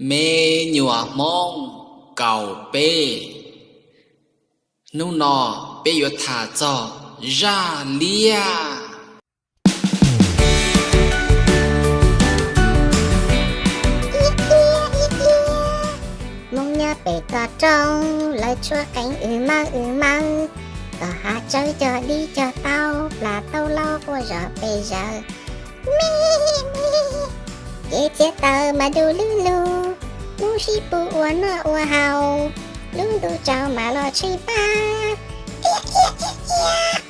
Me nyuam Hmoob kaum peb. Hnub no peb yuav tham txog zaj liab. Ib tiag ib tiag, Hmoob nyob pem toj roob, lawv tshuab qeej w mawb w mawb, tom hav tsawb cog dib cog taub, plas taub laub quaj zom pes zaws. Me me, kev txiav taws mas du lug lug, lub sib pug ua noj ua haus, lub ntuj tsaus mas los tshee pab. Ib tiag ib tiag,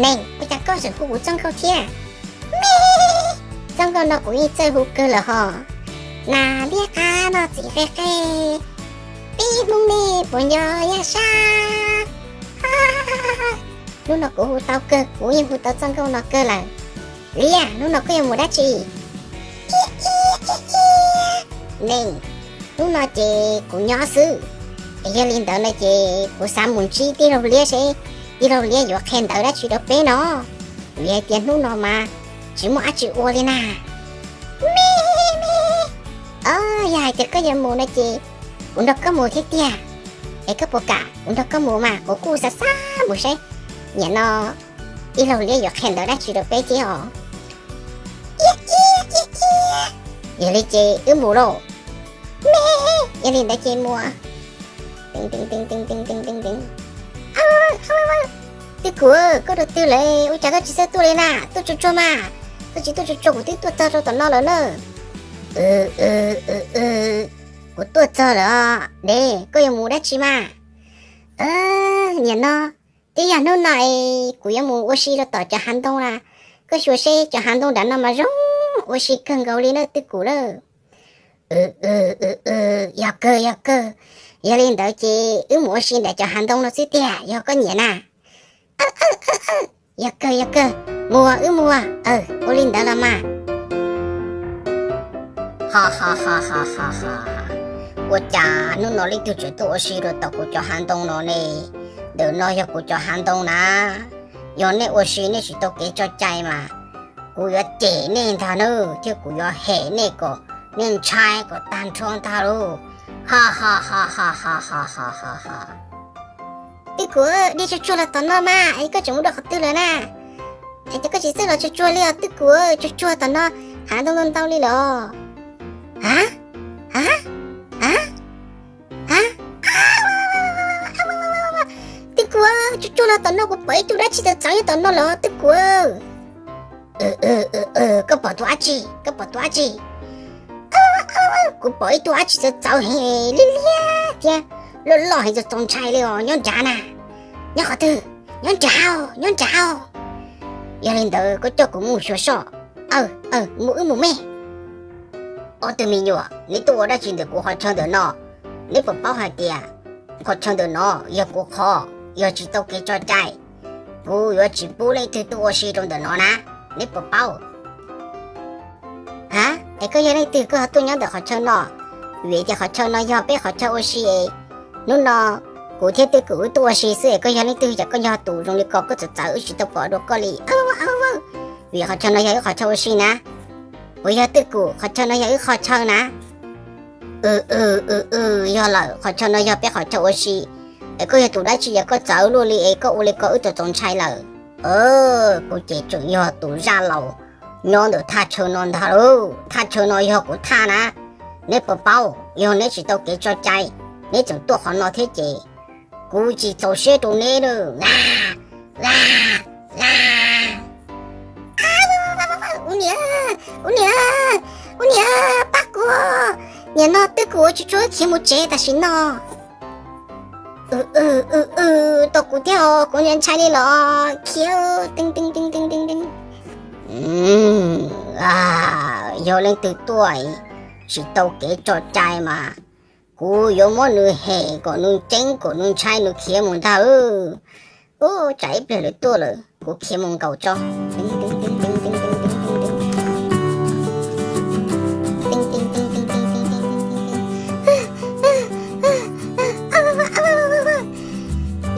Neeg, ua cas koj tseem hu kuv Txooj Nkauj thiab? Me, Txooj Nkauj no kuv yeej txawj hu kawg lawm hos. Nas liab qab noj txiv qe qe, peb Hmoob nej puas nco yaj sab? Hnub no kuv hu tau kawg, kuv yeej hu tau Txooj Nkauj no kawg lawm. Liab, hnub no koj yuav mus dab tsi? Ib tiag ib tiag, Neeg, hnub no ces kuv nyob xwb. Es yog li ntawd no ces kuv xav mus ntsib tij laug liab seb tij laug liab yuav qhia ntawv dab tsi rau peb no. Vim hais tias hnub no mas tsis muaj dab tsi ua li na. Me me, o, yog hais tias koj yuav mus no ces kuv nrog koj mus thiab tiag. Es koj puas kam kuv nrog koj mus mas? Kuv kuj xav xav mus saib niam no tij laug liab yuav qhia ntawv dab tsi rau peb thiab os. Ib tiag ib tiag, yog li ces wb mus lauj. Me, yog li ntawd ces mus. Twb kuv, koj rau twg lawm, ua cas koj tsis xav tuaj li na? Tuaj tsuag tsuag mas. Koj tsis tuaj tsuag tsuag kuv twb tuaj txog rau tom no lawm na. Kuv tuaj txog lawm os. Dej, koj yuav mus dab tsi mas? Niam no, twb yog hnub no es kuv yuav mus ua si rau tom cov hav ntoo na. Koj xyuas seb cov hav ntoo nram no mas zoo ua si kawg nkaus li na twb kuv lawm. Yog kawg yog kawg, yog li ntawd ces wb mus ua si ntawm cov hav ntoo no xwb tiag yog koj nyiam na. Yog kawg yog kawg, mus wb mus. Ua li ntawd los mas. Ua cas hnub no leej twg tseem tuaj ua si rau tom kuv cov hav ntoo no ne? Ntawm no yog kuv cov hav ntoo na. Yog nej ua si nej tsis tau kev tso cai mas kuv yuav cem nej ntag na, thiab kuv yuav hem nej kom nej ntshai kom tag nrho ntag lauj. Ha ha ha ha ha ha ha ha. Twb kuv, dej tsuag tsuag los tom no mas es koj tseem mus dua qhov twg lawm na? Es ces koj tsis txawj los tsuag tsuag li os twb kuv, tsuag tsuag tom no hav ntoo ntau ntau li los. A, a, a, a, twb kuv, tsuag tsuag los tom no kuv pom ib tug dab tsi txawv txawv nyob tom no los twb kuv. Koj pom tus dab tsi? Koj pom tus dab tsi? Kuv pom ib tug dab tsi txawv txawv heev, liab liab thiab loj loj heev, txaus ntshai li os, nyob nrad na. Nyob qhov twg? Nyob nrad, nyob nrad. Yog li ntawd koj coj kuv mus xyuas soj. Mus, wb mus me. Ob tug me nyuam, neb tuaj ua dab tsi ntawm kuv qhov chaw ntawm no? Neb puas paub hais tias qhov chaw ntawm no yog kuv qhov, yog tsis tau kev tso cai, kuv yuav tsis pub leej twg tuaj ua si rau ntawm no na. Neb puas paub? Ha, es koj yog leej twg koj ho tuaj nyob ntawm qhov chaw no? Vim tias qhov chaw no yog peb qhov chaw ua si es hnub no kuv thiab twb kuv wb tuaj ua si xwb es koj yog leej twg cas koj nyob tus zoo li ko, koj txawv txawv wb tsis tau pom dua koj li. Vim qhov chaw no yog wb qhov chaw ua si na. Puas yog twb kuv, qhov chaw no yog wb qhov chaw na? Yog lawm, qhov chaw no yog peb qhov chaw ua si es koj yog tus dab tsi yog koj txawv luaj li es koj ua li ko wb txaus txaus ntshai lawm. Kuv ces tseem yog tus zaj laus nyob ntawm thaj chaw no ntag lauj. Thaj chaw no yog kuv thaj na. Neb puas paub, yog neb tsis tau kev tso cai, neb tseem tuaj qhov no thiab ces kuv tsis txaus siab rau neb na. Ua niam, ua niam, ua niam, pab kuv, niam no twb kuv tsis tshua khiav mus tsev tam sim no. Tau kuv thiab os, kuv ntshai li los khiav. Yog leej twg tuaj tsis tau kev tso cai mas kuv yuav muab nws hem kom nws ceeb kom nws ntshai nws khiav mus ntag. Ub, tsam ib pliag lawv tuaj lawm kuv khiav mus nkaum tso.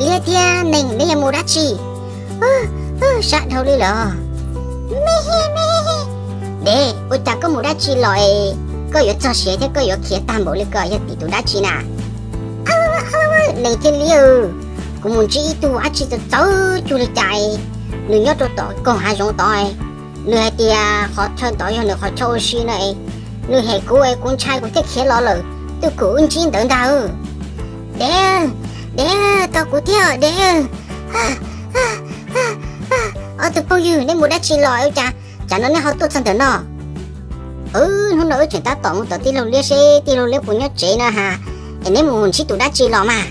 Liab thiab neeg, neb yuav mus dab tsi? Sab dhau li los. Dev, ua cas koj mus dab tsi los es koj yuav txog siav thiab koj yuav khiav tag npaum li ko yog tim tus dab tsi na? Nees thiab liab, kuv mus ntsib ib tug dab tsi txawv txawv cuag li cas, nws nyob rau tom koog hav zoov tod, nws hais tias qhov chaw tod yog nws qhov chaw ua si no, nws hem kuv es kuv ntshai kuv thiaj khiav los lawm, twb kuv wb ntsib ntawd ntag. Dev, dev, tos kuv thiab dev. Ob tug phooj ywg, neb mus dab tsi los ua cas, cas no neb ho tuaj txog ntawm no? Hnub no wb tseem tab tom mus tom tij laug liab seb tij laug liab puas nyob tsev no ha, es neb mus ntsib tus dab tsi los mas?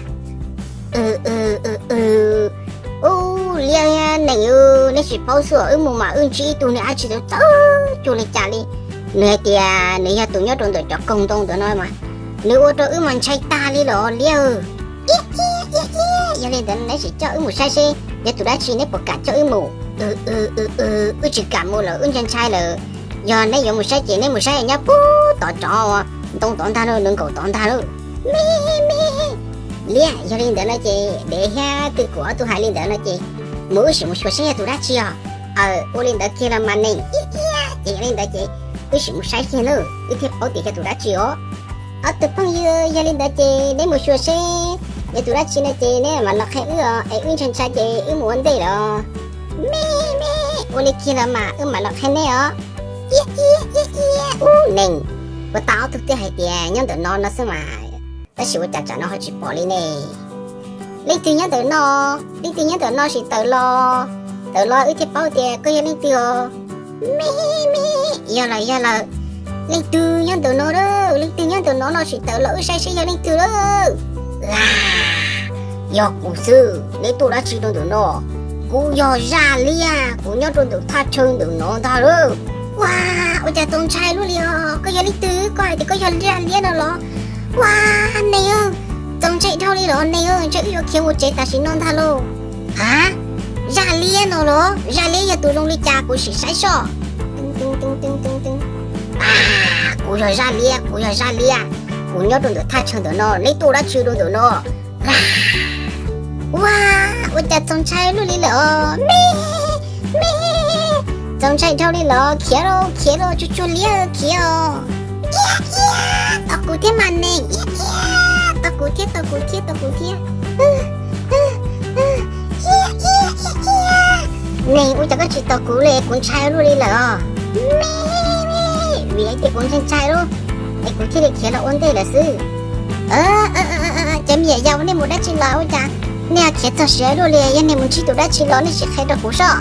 Ub, liab nees, neb tsis paub xwb, wb mus mas wb ntsib ib tug niag dab tsi txawv txawv cuag li cas li. Nws hais tias nws yog tus nyob rau ntawm cov koog ntoo ntawd no mas, nws ua rau wb mas ntshai tag li lawm liab. Yog li ntawd neb sim coj wb mus saib seb yog tus dab tsi, neb puas kam coj wb mus? Wb tsis kam mus lawm, wb ntshai ntshai lawm. Yog neb yuav mus saib ces neb mus saib nyob puag tom tsov ntoo tod ntag lauj, nws nkaum tod ntag lauj. Me me, liab, yog li ntawd no ces dev thiab twb kuv ob tug hais li ntawd no ces mus wb sim mus xyuas seb yog tus dab tsi os. Aws, ua li ntawd kiag los mas nees. Ces yog li ntawd ces wb sim mus saib kiag nawb, wb thiaj paub tias yog tus dab tsi os. Ob tug phooj ywg, yog li ntawd ces neb mus xyuas seb yog tus dab tsi no ces neb mam los qhia wb os, es wb ntshai ntshai ces wb mus ua ntej lawm. Me me, ua li kiag los mas wb mam los qhia neb os. Ub, nees, puas tas ob tug twb hais tias nyob ntawm no no xwb mas, tab sis ua cas tsam no ho tsis pom li ne? Leej twg nyob ntawm no? Leej twg nyob ntawm no sim tawm los, tawm los wb thiaj paub tias koj yog leej twg os. Me me, yog lawm yog lawm, leej twg nyob ntawm no lawm? Leej twg nyob ntawm no no sim tawm los wb saib seb yog leej twg lawm. Yog kuv xwb, neb tuaj dab tsi rau ntawm no? Kuv yog zaj liab, kuv nyob rau ntawm thaj chaw ntawm no ntag lauj. Ua, ua cas txaus ntshai luaj li os, koj yog leej twg? Koj hais tias koj yog zaj liab no los? Ua, nees, txaus ntshai dhau li los nees, ntshe wb yuav khiav mus tsev tam sim no ntag lauj. Ha, zaj liab no los? Zaj liab yog tus zoo li cas kuv sim saib soj. Kuv yog zaj liab, kuv yog zaj liab, kuv nyob rau ntawm thaj chaw ntawm no, neb tuaj dab tsi rau ntawm no? Ua, ua cas txaus ntshai luaj li lawm os. Me me, txaus ntshai dhau li los, khiav lauj khiav lauj, tsuag tsuag liab khiav os. Tos kuv thiab mas nees, tos kuv thiab, tos kuv thiab, tos kuv thiab. Nees, ua cas koj tsis tos kuv li, kuv ntshai luaj li lawm os. Me me, vim hais tias kuv ntshai ntshai lauj, es kuv thiaj li khiav los ua ntej lawm xwb. Cov me nyuam yaus, nej mus dab tsi los ua cas nej ho khiav txog siav luaj li? Yog nej mus ntsib tus dab tsi los nej sim qhia rau kuv soj.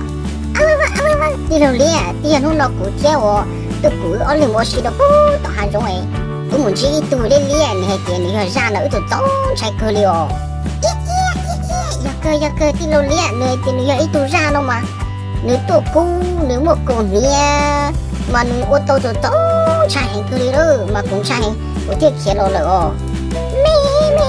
Tij laug liab, twb yog hnub no kuv thiab uas tus kuv wb ob leeg mus ua si rau puag tom hav zoov es wb mus ntsib ib tug liab liab, nws hais tias nws yog zaj no, wb txaus txaus ntshai kawg li os. Yog kawg, yog kawg tij laug liab, nws hais tias nws yog ib tug zaj no mas nws tuaj kub, nws muaj kaus hniav, mas nws ua tau txaus txaus ntshai heev kawg li lawm, mas kuv ntshai heev kuv thiaj khiav los lawm os. Me me,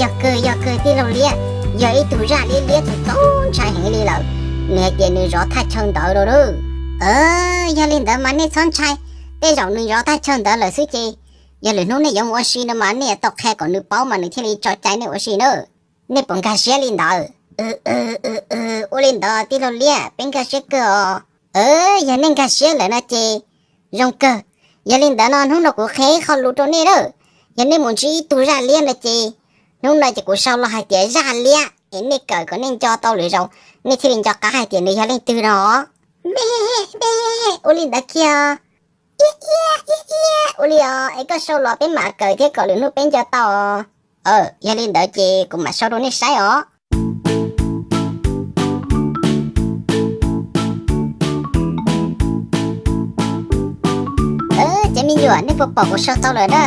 yog kawg, yog kawg tij laug liab, yog ib tug zaj liab liab txaus txaus ntshai heev li lawm. Nws hais tias nws zov thaj chaw ntawd lawm. Yog li ntawd mas nej txhob ntshai, tej zaum nws zov thaj chaw ntawd lawm xwb ces yog lwm hnub nej yuav mus ua si no mas nej yuav tau qhia kom nws paub mas nws thiaj li tso cai nej ua si na. Nej puas nkag siab li ntawd? Ua li ntawd tij laug liab, peb nkag siab kawg os. Yog nej nkag siab lawm no ces zoo kawg. Yog li ntawd no hnub no kuv qhia ib qho lus rau nej na. Yog nej mus ntsib ib tug zaj liab no ces hnub no ces kuv sau los hais tias zaj liab es nej kawm kom nej nco tau lwm zaus nej thiaj li nco qab hais tias nws yog leej twg no. Me me, ua li ntawd kiag. Ua li os, es koj sau los peb mam kawm thiab kom lwm hnub peb nco tau. Yog li ntawd ces kuv mam sau rau nej saib os. Cov me nyuam, nej puas pom kuv sau tau lawm na?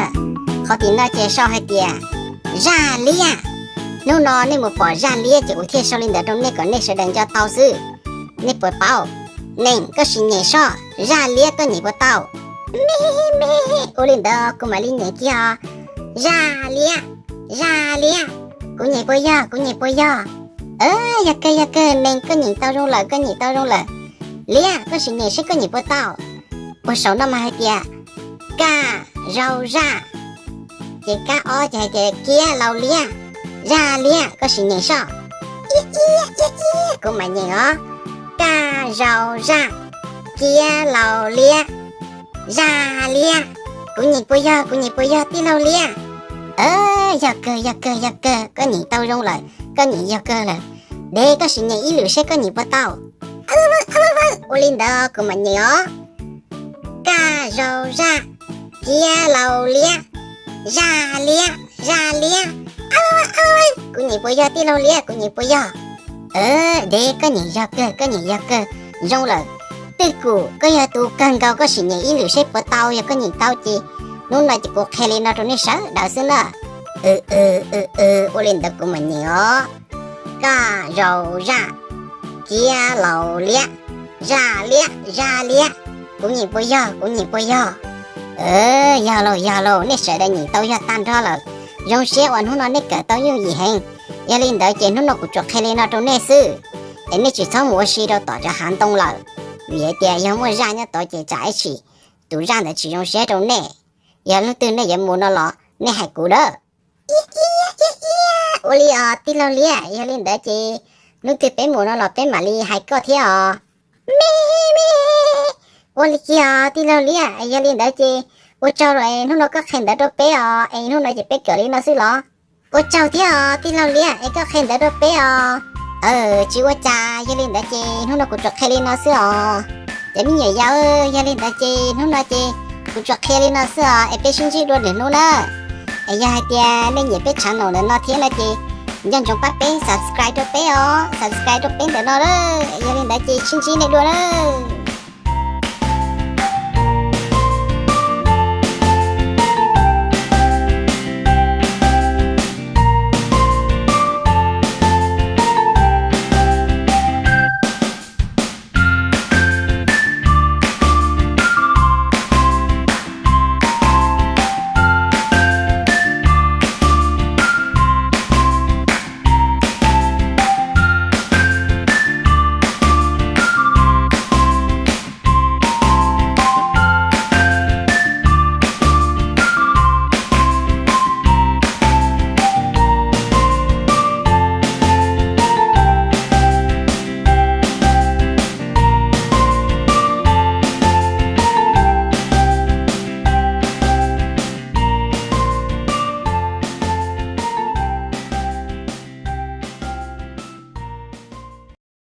Qhov tim no ces sau hais tias zaj liab. Hnub no nej mus pom zaj liab ces kuv thiaj sau li ntawd rau nej kom nej sawv daws nco tau xwb. Nej puas paub? Nees, koj sim nyem soj, zaj liab koj nyem puas tau? Me me, ua li ntawd kuv mam li nyem kiag os. Zaj liab, zaj liab, kuv nyem puas yog, kuv nyem puas yog? Yog kawg, yog kawg, nees koj nyem tau zoo lawm, koj nyem tau zoo lawm. Liab, koj sim nyem seb koj nyem puas tau. Puag saum no mas hais tias kaj, zau, zaj. Ces kab ob ces hais tias kiab, lau, liab. Zaj liab, koj sim nyem soj. Kuv mam nyem os. Kaj, zau, zaj, kiab, lau, liab. Zaj liab. Kuv nyeem puas yog, kuv nyeem puas yog tij laug Liab? Yog kawg, yog kawg, yog kawg, koj nyeem tau zoo lawm, koj nyeem yog kawg lawm. Dev, koj sim nyeem ib lwm seb koj nyeem puas tau. Ua li ntawd kuv mam nyeem os. Kaj zaus zaj, kiav laus liab, zaj liab, zaj liab. Kuv nyeem puas yog tij laug Liab, kuv nyeem puas yog? Dev, koj nyeem yog kawg, koj nyeem yog kawg, zoo lawm. Twj Kum, koj yog tus kawg nkaus, koj sim nyeem ib lwm seb puas tau, yog koj nyeem tau ces hnub no ces kuv qhia li no rau nej sawv daws xwb na. Ua li ntawd kuv mam nyeem os. Kaj zaus zaj, kiav laus liab, zaj liab, zaj liab. Kuv nyeem puas yog, kuv nyeem puas yog? Yog lauj, yog lauj, nej sawv daws nyeem tau yog tag nrho lawm. Zoo siab uas hnub no nej kawm tau yooj yim heev. Yog li ntawd ces hnub no kuv tsuas qhia li no rau nej xwb, es nej tsis txhob mus ua si rau tom cov hav ntoo lawm, vim hais tias yog muaj zaj nyob tod ces tsam ib sim tus zaj ntawd tsis zoo siab rau nej. Yog hnub twg nej yuav mus no los nej hais kuv nawb. Ua li os tij laug Liab, yog li ntawd ces hnub twg peb mus no los peb mam li hais koj thiab os. Me me, ua li kiag os tij laug Liab, yog li ntawd ces ua tsaug los es hnub no koj qhia ntawv rau peb os, es hnub no ces peb kawm li no xwb los? Ua tsaug thiab os tij laug Liab, es koj qhia ntawv rau peb os. Tsis ua cas, yog li ntawd ces hnub no kuv tsuas qhia li no xwb os. Cov me nyuam yaus, yog li ntawd ces hnub no ces kuv tsuas qhia li no xwb os, es peb sib ntsib dua lwm hnub na. Es yog hais tias nej nyiam peb channel ntawm no thiab no ces nco ntsoov pab peb subscribe rau peb os, subscribe rau peb ntawm no. Yog li ntawd ces sib ntsib nej dua na.